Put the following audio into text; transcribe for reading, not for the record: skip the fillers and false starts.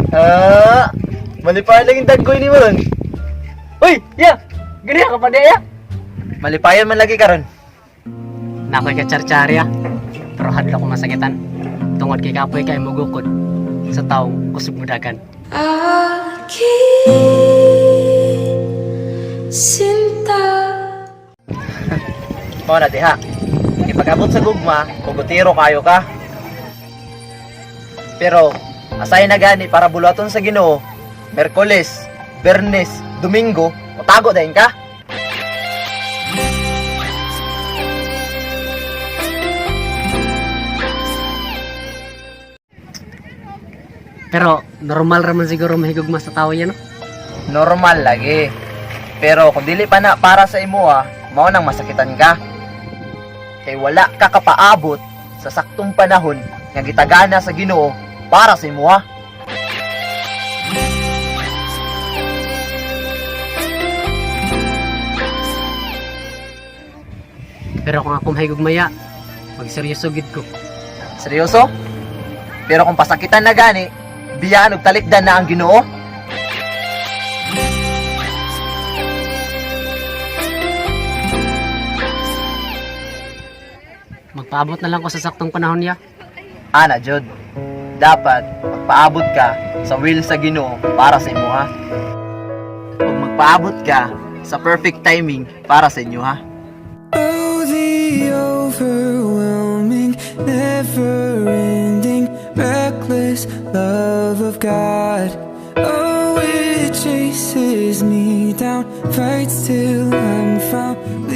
Ah, malipayan lang yung dagkoy ni mo ron. Uy, ya! Gani ka pa ya? Malipayan man lagi karon. Nakoy ka charcharya. Pero hadlok ko masakitan. Tungod kay kapoy kay mugukod sa taong kusog mudagan. Aking sinta. Mao na diha. Ipag-abot sa gugma, kugutiro kayo ka. Pero asay na gani para bulaton sa Ginoo, Merkoles, Bernes, Domingo, mutago dayon ka. Pero normal raman siguro mahigugma sa tao yan, no? Normal lagi. Pero kung dili pa na para sa imo ah, mao nang masakitan ka. Kay wala ka kapaabot sa saktong panahon nga gitagana sa Ginoo para sa imo ah. Pero kung ako mahigugmaya, magseryoso gid ko. Seryoso? Pero kung pasakitan na gani, biyaan og talikdan na ang Ginoo. Magpaabot na lang ko sa saktong panahon niya. Ana jud. Dapat magpaabot ka sa will sa Ginoo para sa imo ha. Ug magpaabot ka sa perfect timing para sa inyo ha. Oh, the overwhelming, never-ending, reckless love of God. Oh, it chases me down, fights till I'm found.